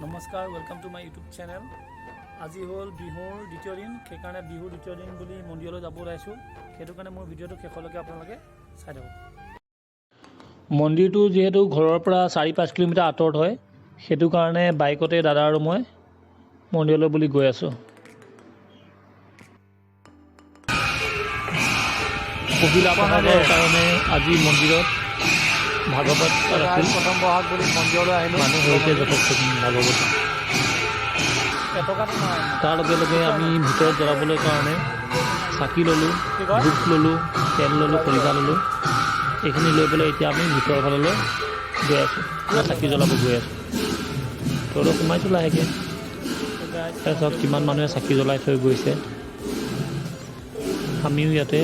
নমস্কাৰ, welcome to my YouTube channel. আজি হ'ল বিহুৰ দ্বিতীয় দিন। সেইকাৰণে বিহুৰ দ্বিতীয় দিন বুলি মন্দিৰলৈ যাব ওলাইছোঁ। সেইটো কাৰণে মোৰ ভিডিঅ'টো শেষলৈকে আপোনালোকে চাই থাকক। মন্দিৰটো যিহেতু ঘৰৰ পৰা 4-5 কিলোমিটাৰ আঁতৰত হয়, সেইটো কাৰণে বাইকতে দাদা আৰু মই মন্দিৰলৈ বুলি গৈ আছোঁ। পহিলা বহাগৰ কাৰণে আজি মন্দিৰত ভাগৱত আছিল। প্ৰথম বহাগ বুলি মন্দিৰলৈ আহিলোঁ। মানুহ হৈছে যথেষ্টখিনি ভাগৱত। এটকাটো নাই। তাৰ লগে লগে আমি ভিতৰত জ্বলাবলৈ কাৰণে চাকি ল'লোঁ, ধূপ ল'লোঁ, তেল ল'লোঁ, খৰিকা ল'লোঁ। এইখিনি লৈ পেলাই এতিয়া আমি ভিতৰৰ ফাললৈ গৈ আছোঁ, মানে চাকি জ্বলাব গৈ আছোঁ। ভিতৰলৈ সোমাইছোঁ লাহেকৈ। তাৰপিছত কিমান মানুহে চাকি জ্বলাই থৈ গৈছে। আমিও ইয়াতে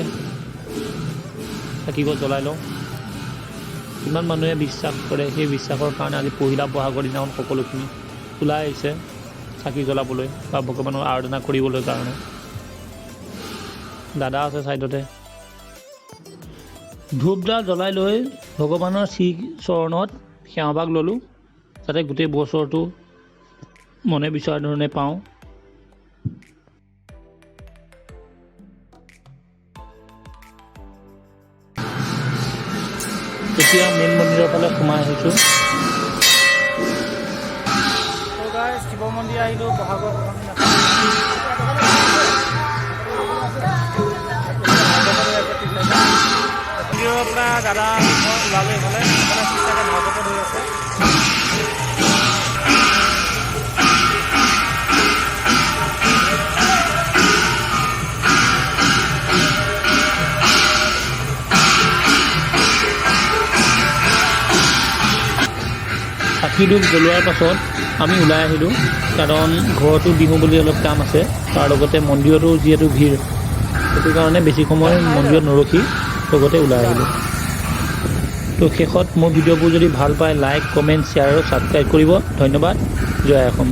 চাকি গছ জ্বলাই লওঁ। কিমান মানুহে বিশ্বাস কৰে, সেই বিশ্বাসৰ কাৰণে আজি পহিলা বহাগৰ দিনাখন সকলোখিনি ওলাই আহিছে চাকি জ্বলাবলৈ বা ভগৱানৰ আৰাধনা কৰিবলৈ কাৰণে। দাদা আছে ছাইডতে। ধূপডাল জ্বলাই লৈ ভগৱানৰ শ্ৰী চৰণত সেৱাভাগ ল'লোঁ, যাতে গোটেই বছৰটো মনে বিচৰা ধৰণে পাওঁ। এতিয়া মেইন মন্দিৰৰ ফালে সোমাই আহিছোঁ। তো গাইজ, শিৱ মন্দিৰ আহিলোঁ বহাগৰ প্ৰথম দিনাখন। মন্দিৰৰ পৰা দাদা মই ওলালোঁ এইফালে। এইফালে পিছতে ভাগৱত হৈ আছে। চাকি ধূপ জ্বলোৱাৰ পাছত আমি ওলাই আহিলোঁ, কাৰণ ঘৰতো বিহু বুলি অলপ কাম আছে। তাৰ লগতে মন্দিৰতো যিহেতু ভিৰ, সেইটো কাৰণে বেছি সময় মন্দিৰত নৰখি লগতে ওলাই আহিলোঁ। তো শেষত মোৰ ভিডিঅ'বোৰ যদি ভাল পায়, লাইক, কমেণ্ট, শ্বেয়াৰ আৰু ছাবস্ক্ৰাইব কৰিব। ধন্যবাদ। জয় অসম।